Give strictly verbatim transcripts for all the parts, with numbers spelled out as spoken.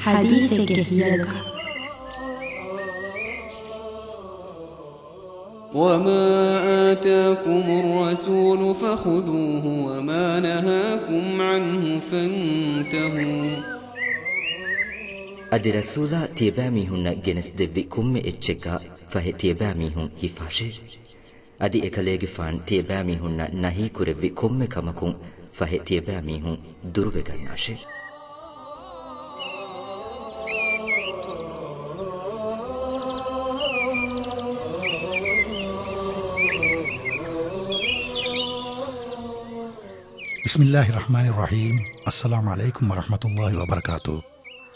ޙަދީޘެއްގެ ހިޔަލުގަ. وما آتاكم الرسول فخذوه وما نهاكم عنه فانتهوا. އަދި ރަސޫލާ ތިޔަބައިމީހުންނަށް ގެނެސްދެއްވި ކޮންމެ އެއްޗެއްގަ ފަހެ ތިޔަބައިމީހުން ހިފާށޭ. އަދި އެކަލޭގެފާން ތިޔަބައިމީހުންނަށް ނަހީ ކުރެއްވި ކޮންމެ ކަމަކުން ފަހެ ތިޔަބައިމީހުން ދުރުވެގަންނާށޭ. ބިސްމިއްލާހި ރަޙްމާނި ރަޙީމް. އައްސަލާމު ޢަލައިކުމް ވަރަޙްމަތުﷲި ވަބަރަކާތު.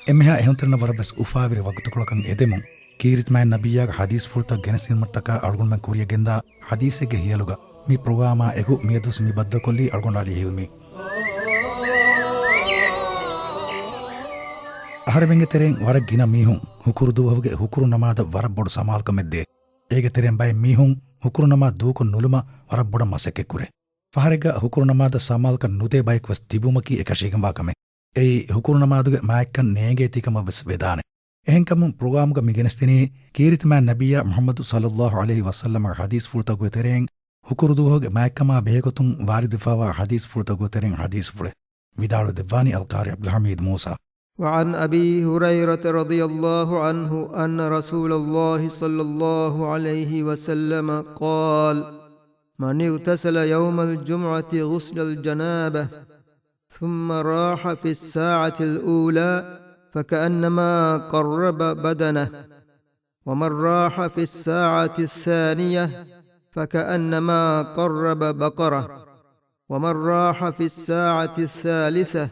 އެންމެހާ އެހުންތެރިންނަށް ވަރަށް ވެސް އުފާވެރި ވަގުތުކޮޅަކަށް އެދެމުން، ކީރިތި މާތް ނަބިއްޔާގެ ޙަދީޘްފުޅުތައް ގެނެސްދިނުމަށްޓަކާ އަޅުގަނޑުމެން ކުރިޔަށް ގެންދާ ޙަދީޘެއްގެ ހިޔަލުގަ މި ޕްރޮގްރާމާ އެކު މިއަދުވެސް މި ބައްދަލުކޮށްލީ އަޅުގަނޑު ޢަލީ ހިލްމީ. އަހަރެމެންގެ ތެރެއިން ވަރަށް ގިނަ މީހުން ހުކުރު ދުވަހުގެ ހުކުރު ނަމާދަށް ވަރަށް ބޮޑު ސަމާލުކަމެއް ދޭ. އޭގެ ތެރެއިން ބައެއް މީހުން ހުކުރު ނަމާދު ދޫކޮށް ނުލުމަށް ވަރަށް ބޮޑަށް މަސައްކަތްކުރޭ. ފަހަރެއްގަ ހުކުރު ނަމާދަށް ސަމާލުކަން ނުދޭ ބަޔަކު ވެސް ތިބުމަކީ އެކަށީގެންވާ ކަމެއް. އެއީ ހުކުރު ނަމާދުގެ މާތްކަން ނޭނގޭތީ ކަމަށް ވެސް ވެދާނެ. އެހެންކަމުން ޕްރޮގްރާމުގަ މި ގެނެސްދިނީ ކީރިތި މާތް ނަބިއްޔާ މުޙައްމަދު ޞައްލައްލާހު ޢަލައިހި ވަސައްލަމަގެ ޙަދީޘްފުޅުތަކުގެ ތެރެއިން ހުކުރު ދުވަހުގެ މާތްކަމާ ބެހޭގޮތުން ވާރިދުވެފައިވާ ޙަދީޘްފުޅުތަކުގެ ތެރެއިން ޙަދީޘްފުޅެއް. ވިދާޅުވެ ދެއްވާނީ އަލްޤާރި ޢަބްދުލްޙަމީދު މޫސާ. وعن أبي هريرة رضي الله عنه أن رسول الله صلى الله عليه وسلم قال: من اغتسل يوم الجمعة غسل الجنابة ثم راح في الساعة الأولى فكأنما قرب بدنه، ومن راح في الساعة الثانية فكأنما قرب بقرة، ومن راح في الساعة الثالثة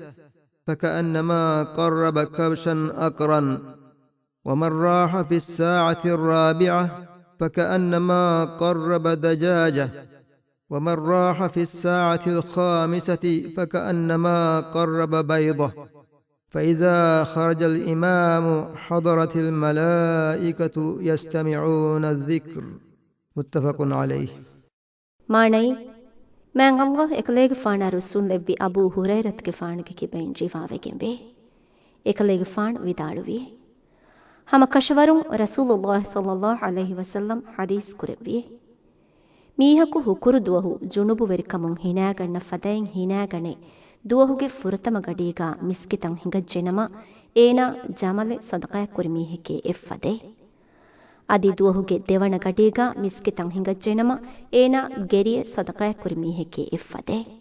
فكأنما قرب كبشا أقرا، ومن راح في الساعة الرابعة فكأنما قرب دجاجة، ومن راح في الساعة الخامسة فكأنما قرب بيضة، فإذا خرج الإمام حضرت الملائكة يستمعون الذكر. متفق عليه. މާނައީ، މާތް ﷲ އެކަލޭގެފާނާ ރުއްސުންލެއްވި އަބޫ ހުރައިރަތުގެފާނުގެ ކިބައިން ރިވާވެގެންވޭ. އެކަލޭގެފާނު ވިދާޅުވި، ހަމަ ކަށަވަރުން ރަސޫލުﷲ ޞައްލައްލާހު ޢަލައިހި ވަސައްލަމް ޙަދީޘް ކުރެއްވި، މީހަކު ހުކުރު ދުވަހު ޖުނުބުވެރިކަމުން ހިނާގަންނަ ފަދައިން ހިނާގަނެ، ދުވަހުގެ ފުރަތަމަ ގަޑީގާ މިސްކިތަށް ހިނގައްޖެނަމަ، އޭނާ ޖަމަލެއް ޞަދަޤާތްކުރި މީހެކޭ އެއްފަދައިން. އަދި ދުވަހުގެ ދެވަނަ ގަޑީގާ މިސްކިތަށް ހިނގައްޖެނަމަ، އޭނާ ގެރިއެއް ޞަދަޤާތްކުރި މީހެކޭ އެއްފަދައިން.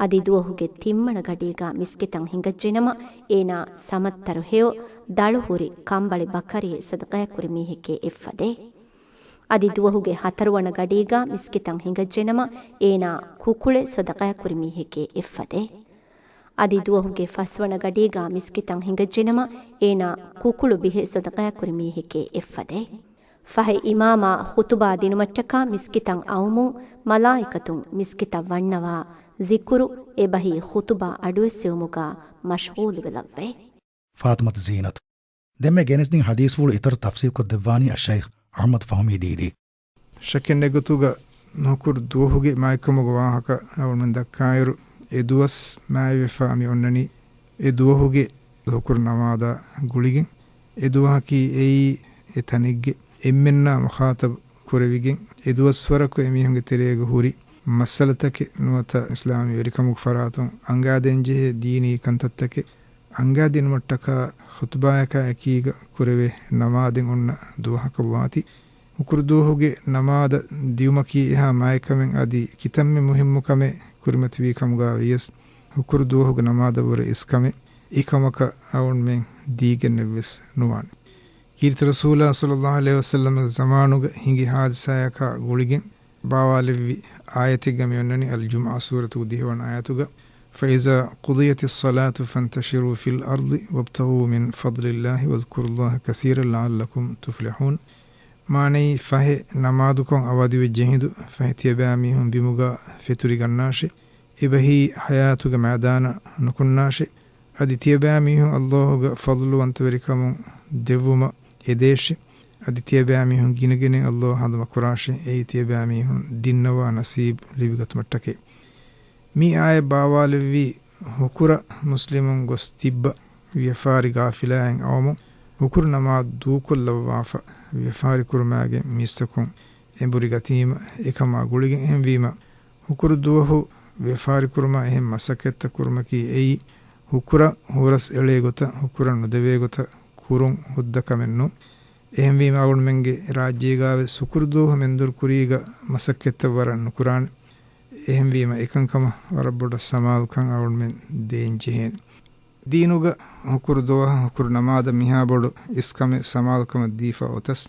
އަދި ދުވަހުގެ ތިންވަނަ ގަޑީގާ މިސްކިތަށް ހިނގައްޖެނަމަ، އޭނާ ސަމައްތަރު ހެޔޮ ދަޅު ހުރި ކަނބަޅި ބަކަރިއެއް ޞަދަޤާތްކުރި މީހެކޭ އެއްފަދައިން. އަދި ދުވަހުގެ ހަތަރުވަނަ ގަޑީގާ މިސްކިތަށް ހިނގައްޖެނަމަ، އޭނާ ކުކުޅެއް ޞަދަޤާތްކުރި މީހެކޭ އެއްފަދައިން. އަދި ދުވަހުގެ ފަސްވަނަ ގަޑީގާ މިސްކިތަށް ހިނގައްޖެނަމަ، އޭނާ ކުކުޅު ބިހެއް ޞަދަޤާތްކުރި މީހެކޭ އެއްފަދައިން. ފަހެ އިމާމާ ޚުތުބާ ދިނުމަށްޓަކާ މިސްކިތަށް އައުމުން، މަލާއިކަތުން މިސްކިތަށް ވަންނަވާ ޒިކުރު އެބަހީ ޚުތުބާ އަޑުއެއްސެވުމުގާ މަޝްޣޫލުވެލައްވައި. ފާތިމަތު ޒީނަތު. ދެންމެ ގެނެސްދިން ޙަދީޘްފުޅު އިތަރު ތަފްސީލްކޮށްދެއްވާނީ އައްޝައިޚް އަޙްމަދު ފަހުމީ ދީދީ. ޝައްކެއް ނެތް ގޮތުގަ ހުކުރު ދުވަހުގެ މާތްކަމުގެ ވާހަކަ އަޅުމެން ދައްކާއިރު، އެ ދުވަސް މާތްވެފާ މި އޮންނަނީ އެ ދުވަހުގެ ހުކުރު ނަމާދާ ގުޅިގެން. އެ ދުވަހަކީ އެއީ އެ ތަނެއްގެ އެންމެންނާ މުޚާޠަބު ކުރެވިގެން، އެ ދުވަސްވަރަކު އެމީހުންގެ ތެރޭގަ ހުރި މައްސަލަތަކެއް ނުވަތަ އިސްލާމީ ވެރިކަމުގެ ފަރާތުން އަނގާދޭންޖެހޭ ދީނީ ކަންތައްތަކެއް އަނގާދިނުމަށްޓަކާ ޚުތުބާޔަކާ އެކީގަ ކުރެވޭ ނަމާދެއް އޮންނަ ދުވަހަކަށް ވާތީ، ހުކުރު ދުވަހުގެ ނަމާދަށް ދިއުމަކީ އެހާ މާތްކަމެއް އަދި ކިތަންމެ މުހިއްމު ކަމެއް ކުރިމަތިވީ ކަމުގަ ވިޔަސް، ހުކުރު ދުވަހުގެ ނަމާދަށްވުރެ އިސްކަމެއް އެކަމަކަށް އަޅުމެން ދީގެންނެއްވެސް ނުވާނެ. ކީރިތި ރަސޫލާ ޞައްލައްލާހު ޢަލައިހި ވަސައްލަމްގެ ޒަމާނުގަ ހިނގި ޙާދިސާޔަކާ ގުޅިގެން ބާވާލެއްވި އާޔަތެއްގަ މިއޮންނަނީ އަލްޖުމުޢާ ސޫރަތުގެ ދިހަވަނަ އާޔަތުގަ، فإذا قضيت الصلاة فانتشروا في الأرض وابتغوا من فضل الله واذكروا الله كثيرا لعلكم تفلحون. މާނައީ، ފަހެ ނަމާދުކޮށް އަވަދިވެއްޖެ ހިނދު، ފަހެ ތިޔަބައިމީހުން ބިމުގަ ފެތުރިގަންނާށޭ. އެބަހީ ޙަޔާތުގެ މައިދާނަށް ނުކުންނާށޭ. އަދި ތިޔަބައިމީހުން ﷲ ގެ ފަޟްލުވަންތަވެރިކަމުން ދެއްވުމަށް އެދޭށޭ. އަދި ތިޔަބައިމީހުން ގިނަގިނައިން ﷲ ހަނދުމަ ކުރާށޭ، އެއީ ތިޔަބައިމީހުން ދިންނަވާ ނަސީބު ލިބިގަތުމަށްޓަކައި. މި އާޔަތް ބާވާލެއްވީ ހުކުރަށް މުސްލިމުން ގޮސް ތިއްބަ ވިޔަފާރި ގާފިލާއިން އައުމުން، ހުކުރު ނަމާދު ދޫކޮށްލައްވާފަ، ވިޔަފާރި ކުރުމާގެން މީސްތަކުން އެނބުރި ގަތީމަ، އެކަމާ ގުޅިގެން އެހެންވީމަ، ހުކުރު ދުވަހު ވިޔަފާރި ކުރުމާ އެހެން މަސައްކަތްތައް ކުރުމަކީ އެއީ، ހުކުރަށް ހުރަސް އެޅޭ ގޮތަށް، ހުކުރަށް ނުދެވޭ ގޮތަށް ކުރުން ހުއްދަ ކަމެއް ނޫން. އެހެންވީމަ، އަޅުގަނޑުމެންގެ ރާއްޖޭގާވެސް ހުކުރު ދުވަހު މެންދުރު ކުރީގަ މަސައްކަތްތައް ވަރަށް ނުކުރާނެ. އެހެންވީމަ، އެކަންކަމަށް ވަރަށް ބޮޑަށް ސަމާލުކަން އަޅުގަނޑުމެން ދޭން ޖެހޭނެ. ދީނުގަ ހުކުރު ދުވަހަށް ހުކުރު ނަމާދަށް މިހާ ބޮޑު އިސްކަމެއް ސަމާލުކަމެއް ދީފަ އޮތަސް،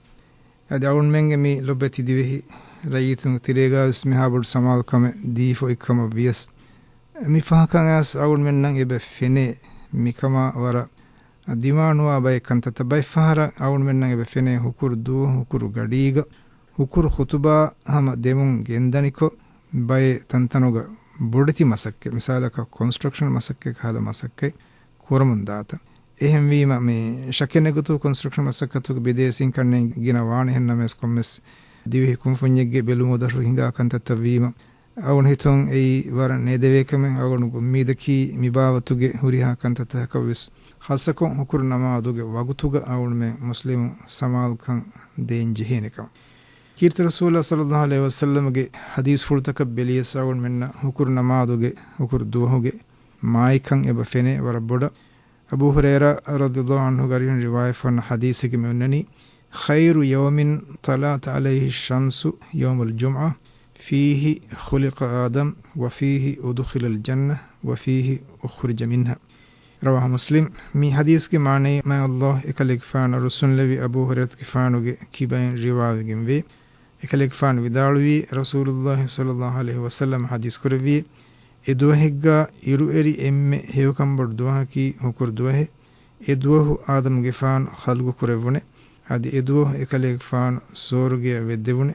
އަދި އަޅުގަނޑުމެންގެ މި ލޮބުވެތި ދިވެހި ރައްޔިތުންގެ ތެރޭގާވެސް މިހާ ބޮޑު ސަމާލުކަމެއް ދީފަ އޮތްކަމަށް ވިޔަސް، މި ފަހަކަށް އައިސް އަޅުގަނޑުމެންނަށް އެބަ ފެނޭ މިކަމާ ވަރަށް ދިމާނުވާ ބައެއް ކަންތައްތައް. ބައެއް ފަހަރަށް އަޅުގަނޑުމެންނަށް އެބަ ފެނޭ ހުކުރު ދުވަހު ހުކުރު ގަޑީގަ ހުކުރު ޚުތުބާ ހަމަ ދެމުން ގެންދަނިކޮށް، ބައެއް ތަންތަނުގަ ބޮޑެތި މަސައްކަތް، މިސާލަކަށް ކޮންސްޓްރަކްޝަން މަސައްކަތް ކަހަލަ މަސައްކަތް ކުރަމުން ދާތަން. އެހެންވީމަ، މި ޝައްކެއް ނެތް ގޮތުގަ ކޮންސްޓްރަކްޝަން މަސައްކަތުގެ ބިދޭސީން ކަންނޭނގެ ގިނަ ވާނެ. އެހެންނަމަވެސް، ކޮންމެސް ދިވެހި ކުންފުންޏެއްގެ ބެލުމުގަ ދަށު ހިނގާ ކަންތައްތައް ވީމަ، އަޅުގަނޑު ހިތުން އެއީ ވަރަށް ނޭދެވޭ ކަމެއް. އަޅުގަނޑުގެ އުއްމީދަކީ މި ބާވަތުގެ ހުރިހާ ކަންތައްތަކަކަށްވެސް، ޚާއްޞަކޮށް ހުކުރު ނަމާދުގެ ވަގުތުގަ އަޅުގަނޑުމެން މުސްލިމުން ސަމާލުކަން ދޭން ޖެހޭނެ ކަމަށް. ކީރިތި ރަސޫލާ ޞައްލައްލާހު ޢަލައިހި ވަސައްލަމްގެ ޙަދީޘްފުޅުތަކަށް ބެލިޔަސް އަޅުގަނޑުމެންނަށް ހުކުރު ނަމާދުގެ، ހުކުރު ދުވަހުގެ މާތްކަން އެބަ ފެނޭ ވަރަށް ބޮޑަށް. އަބޫ ހުރައިރާ ރަޟިޔައްލާހު ޢަންހުގެ އަރިހުން ރިވާޔަތް ވަން ޙަދީޘެއްގަ މި އޮންނަނީ، خير يوم طلعت عليه الشمس يوم الجمعة، فيه خلق آدم، وفيه أدخل الجنة، وفيه أخرج منها. ރަވާހު މުސްލިމް. މި ޙަދީޘްގެ މާނައީ، މާތް ﷲ އެކަލޭގެފާނަށް ރުއްސުންލެއްވި އަބޫ ހުރައިރާގެފާނުގެ ކިބައިން ރިވާވެގެންވޭ. އެކަލޭގެފާނު ވިދާޅުވީ، ރަސޫލުﷲ ޞައްލައްލާހު ޢަލައިހި ވަސައްލަމަ ޙަދީޘް ކުރެއްވި، އެ ދުވަހެއްގަ އިރުއެރި އެންމެ ހެޔޮކަންބޮޑު ދުވަހަކީ ހުކުރު ދުވަހެއް. އެ ދުވަހު އާދަމުގެފާނު ޚަލްޤު ކުރެއްވުނެ. އަދި އެ ދުވަހު އެކަލޭގެފާނު ސުވަރުގެއަށް ވެއްދެވުނެ.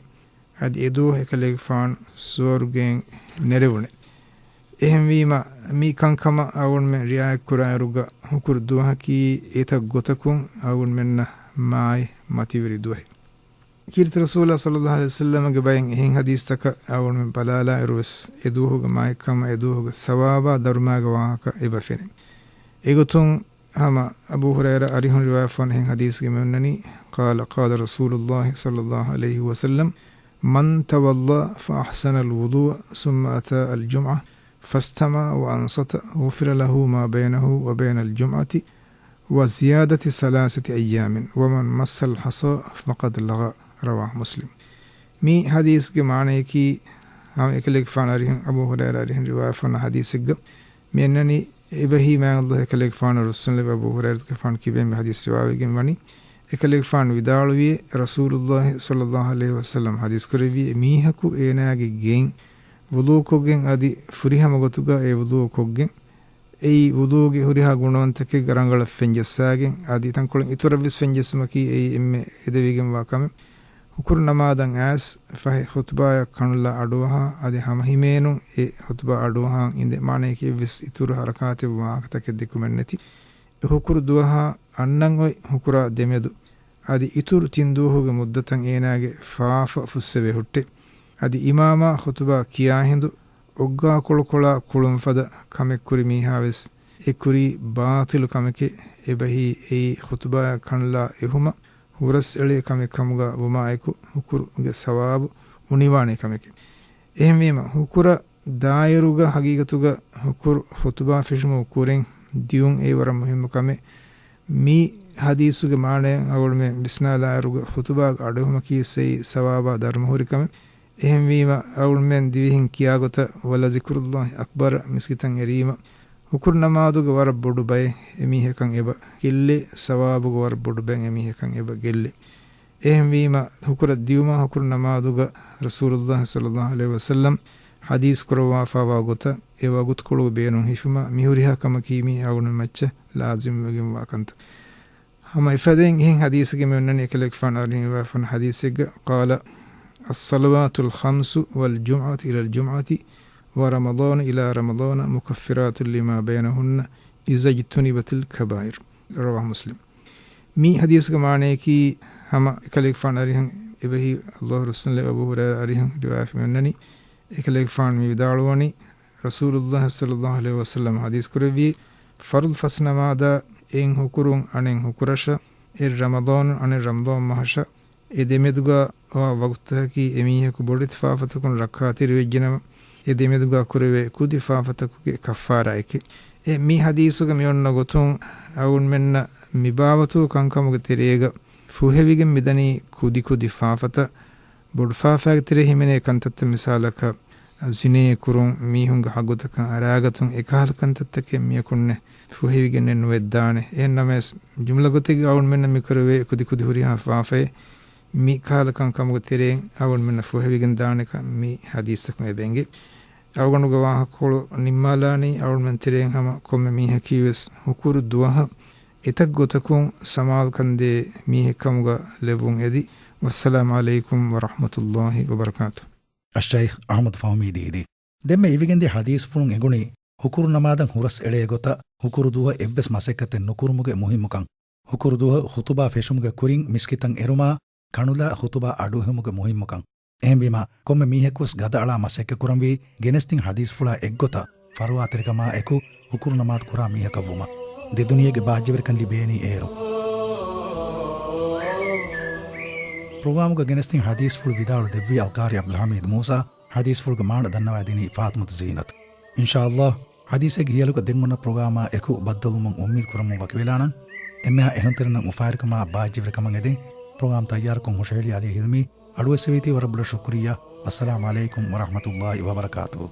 އަދި އެ ދުވަހު އެކަލޭގެފާނު ސުވަރުގެއިން ނެރެވުނެ. އެހެންވީމަ، މި ކަންކަމަށް އަޅުގަނޑުމެން ރިޢާޔަތްކުރާއިރުގަ ހުކުރު ދުވަހަކީ އެތައް ގޮތަކުން އަޅުގަނޑުމެންނަށް މާތް މަތިވެރި ދުވަހެއް. ކީރިތި ރަސޫލާ ޞައްލައްލާހު ޢަލައިހި ވަސައްލަމަގެ ބައެއް އެހެން ޙަދީޘްތަކަށް އަޅުގަނޑުމެން ބަލާލާއިރުވެސް، އެ ދުވަހުގެ މާތްކަމާ އެ ދުވަހުގެ ސަވާބާ ދަރުމައިގެ ވާހަކަ އެބަ ފެނޭ. އެގޮތުން، ހަމަ އަބޫ ހުރައިރާ އަރިހުން ރިވާޔަތް ވަން އެހެން ޙަދީޘްގަ މި އޮންނަނީ، قال، قال رسول الله صلى الله عليه وسلم، من توضأ فأحسن الوضوء ثم أتى الجمعة فاستمع وأنصت غفر له ما بينه وبين الجمعة وزيادة ثلاثة أيام ومن مس الحصى فقد لغى. رواه مسلم. މި ޙަދީޘްގެ މާނަޔަކީ، ހަމަ އެކަލޭގެފާނު އަރިހުން، އަބޫ ހުރައިރާ އަރިހުން ރިވާޔަތް ވަން ޙަދީޘެއްގަ މި އޮންނަނީ، އެބަހީ މާތް ﷲ އެކަލޭގެފާނަށް ރުއްސުންލެއްވި އަބޫ ހުރައިރާގެފާނު ކިބައިން މި ޙަދީޘް ރިވާވެގެން ވަނީ. އެކަލޭގެފާނު ވިދާޅުވި، ރަސޫލުﷲ ޞައްލައްލާހު ޢަލައިހި ވަސައްލަމަ ޙަދީޘް ކުރެއްވި، މީހަކު އޭނާގެ ގެއިން ވުޟޫކޮށްގެން އަދި ފުރިހަމަ ގޮތުގަ އެ ވުޟޫ ކޮށްގެން، އެއީ ވުޟޫގެ ހުރިހާ ގުނަވަންތަކެއްގެ ރަނގަޅަށް ފެންޖައްސާގެން، އަދި ތަންކޮޅެއް އިތުރަށްވެސް ފެންޖެއްސުމަކީ އެއީ އެންމެ އެދެވިގެންވާ ކަމެއް. ހުކުރު ނަމާދަށް އައިސް ފަހެ ޚުތުބާއަށް ކަނުލާ އަޑުއަހާ، އަދި ހަމަހިމޭނުން އެ ޚުތުބާ އަޑުއަހާން އިނދެ، މާނަޔަކީ އެއްވެސް އިތުރު ޙަރަކާތެއް ވާހަކަތަކެއް ދެކުމެއްނެތި. އެ ހުކުރު ދުވަހާ އަންނަން އޮތް ހުކުރާ ދެމެދު އަދި އިތުރު ތިން ދުވަހުގެ މުއްދަތަށް އޭނާގެ ފާފަ ފުއްސެވޭ ހުއްޓެ. އަދި އިމާމާ ޚުތުބާ ކިޔާ ހިނދު އޮއްގާކޮޅުކޮޅާ ކުޅުން ފަދަ ކަމެއް ކުރި މީހާވެސް އެ ކުރީ ބާޠިލު ކަމެކޭ. އެބަހީ އެއީ ޚުތުބާއަށް ކަނުލާ އެހުމަށް ހުރަސް އެޅޭ ކަމެއް ކަމުގަ ވުމާއެކު ހުކުރުގެ ސަވާބު އުނިވާނޭ ކަމެކޭ. އެހެންވީމަ، ހުކުރަށް ދާއިރުގަ ހަގީގަތުގަ ހުކުރު ޚުތުބާ ފެށުމުގެ ކުރިން ދިޔުން އެއީ ވަރަށް މުހިއްމު ކަމެއް. މި ޙަދީޘުގެ މާނައަށް އަޅުގަނޑުމެން ވިސްނާލާއިރުގަ ޚުތުބާގެ އަޑުއެހުމަކީ އެއީ ސަވާބާ ދަރުމަ ހުރި ކަމެއް. އެހެންވީމަ، އަޅުގަނޑުމެން ދިވެހިން ކިޔާ ގޮތަށް ވަލަ ޛިކުރުﷲ އަކްބަރަށް މިސްކިތަށް އެރީމަ، ހުކުރު ނަމާދުގެ ވަރަށް ބޮޑު ބައެއް އެމީހަކަށް އެބަ ގެއްލޭ، ސަވާބުގެ ވަރަށް ބޮޑު ބައެއް އެމީހަކަށް އެބަ ގެއްލޭ. އެހެންވީމަ، ހުކުރަށް ދިޔުމާ ހުކުރު ނަމާދުގަ ރަސޫލުﷲ ޞައްލައްލާހު ޢަލައިހި ވަސައްލަމް ޙަދީޘް ކުރައްވާފައިވާ ގޮތަށް އެ ވަގުތުކޮޅުގެ ބޭނުން ހިފުމަށް މިހުރިހާ ކަމަކީ މީ އަޅުގަނޑުމެން މައްޗަށް ލާޒިމްވެގެންވާ ކަންތައް. ހަމަ އެފަދައިން އެހެން ޙަދީޘެއްގަ މި އޮންނަނީ އެކަލޭގެފާނު އަރިހުން ރިވާވެފަ ވަން ޙަދީޘެއްގަ، قال، الصلوات الخمس والجمعة إلى الجمعة ورمضان إلى رمضان مكفرات لما بينهن إذا اجتنبت الكبائر. رواه مسلم. މި ޙަދީޘުގެ މާނަޔަކީ، ހަމަ އެކަލޭގެފާނު އަރިހަށް އެބަހީ، އައްލާހު ރަސޫލު އަބޫ ހުރައިރާ އަރިހަށް ރިވާޔަތް މި އޮންނަނީ، އެކަލޭގެފާނު މި ވިދާޅުވަނީ، ރަސޫލުއްލާހި ޞައްލައްލާހު ޢަލައިހި ވަސައްލަމަ ޙަދީޘް ކުރެއްވި، ފަރުޟު ފަސް ނަމާދާ އެއް ހުކުރުން އަނެއް ހުކުރަށަށް، އެއް ރަމަޟާނުން އަނެއް ރަމަޟާން މަހަށަށް، އެ ދެމެދުގަ ވާ ވަގުތުތަކަކީ އެމީހަކު ބޮޑެތި ފާފަތަކުން ރައްކާތެރިވެއްޖެނަމަ، އެ ދެމެދުގަ ކުރެވޭ ކުދި ފާފަތަކުގެ ކައްފާރާއެކޭ. އެ މި ޙަދީޘުގަ މި އޮންނަ ގޮތުން އަޅުގަނޑުމެންނަށް މި ބާވަތު ކަންކަމުގެ ތެރޭގަ ފުހެވިގެން މިދަނީ ކުދިކުދި ފާފަތައް. ބޮޑު ފާފައިގެ ތެރޭ ހިމެނޭ ކަންތައްތައް، މިސާލަކަށް ޒިނޭ ކުރުން، މީހުންގެ ޙައްގުތަކަށް އަރާގަތުން، އެކަހަލަ ކަންތައްތަކެއް މިއަކުންނެއް ފުހެވިގެންނެއް ނުވެއްދާނެ. އެހެންނަމަވެސް، ޖުމްލަ ގޮތެއްގަ އަޅުގަނޑުމެންނަށް މިކުރެވޭ ކުދިކުދި ހުރިހާ ފާފައެއް މި ކަހަލަ ކަންކަމުގެ ތެރެއިން އަޅުގަނޑުމެންނަށް ފުހެވިގެން ދާނެކަން މި ޙަދީޘްތަކުން އެބަ އެނގޭ. އަޅުގަނޑުގެ ވާހަކަކޮޅު ނިންމާލާނީ، އަޅުގަނޑުމެން ތެރެއިން ހަމަ ކޮންމެ މީހަކީވެސް ހުކުރު ދުވަހަށް އެތައް ގޮތަކުން ސަމާލުކަންދޭ މީހެއްކަމުގަ ލެއްވުން އެދި. ވައްސަލާމް ޢަލައިކުމް ވަރަޙްމަތުﷲި ވަބަރަކާތު. އައްޝައިޚް އަޙްމަދު ފަހުމީ ދީދީ. ދެންމެ އިވިގެންދިޔަ ޙަދީޘްފުޅުން އެނގުނީ، ހުކުރު ނަމާދަށް ހުރަސް އެޅޭ ގޮތަށް ހުކުރު ދުވަހު އެއްވެސް މަސައްކަތެއް ނުކުރުމުގެ މުހިއްމުކަން، ހުކުރު ދުވަހު ޚުޠުބާ ފެށުމުގެ ކުރިން މިސްކިތަށް އެރުމާ، ކަނުލާ ޚުޠުބާ އަޑުއެހުމުގެ މުހިއްމުކަން. އެހެންވީމާ، ކޮންމެ މީހަކުވެސް ގަދައަޅާ މަސައްކަތްކުރަންވީ ގެނެސްދިން ޙަދީޘްފުޅާ އެއްގޮތަށް ފަރުވާތެރިކަމާ އެކު ހުކުރު ނަމާދު ކުރާ މީހަކަށްވުމަށް. ދެ ދުނިޔޭގެ ބާއްޖަވެރިކަން ލިބޭނީ އޭރު. ޕްރޮގްރާމުގަ ގެނެސްދިން ޙަދީޘްފުޅު ވިދާޅު ދެއްވީ އަލްޤާރި ޢަބްދުލްޙަމީދު މޫސާ، ޙަދީޘްފުޅުގެ މާނަ ދަންނަވައިދިނީ ފާޠިމަތު ޒީނަތު. އިންޝާﷲ، ޙަދީޘެއްގެ ހިޔަލުގަ ދެން އޮންނަ ޕްރޮގްރާމާ އެކު ބައްދަލުވުމުން އުއްމީދު ކުރަމުން ވަކިވެލާނަން. އެންމެހާ އެހުންތެރިންނަށް އުފާވެރިކަމާ ބާއްޖަވެރިކަމަށް އެދެން. ޕްރޮގްރާމް ތައްޔާރުކޮށް ހުށަހެޅި ޢަލީ ހިލްމީ. އަޑުއެއްސެވީތީ ވަރަށް ބޮޑަށް ޝުކުރިއްޔާ. އައްސަލާމް ޢަލައިކުމް ވަރަޙްމަތުﷲި ވަބަރަކާތުހު.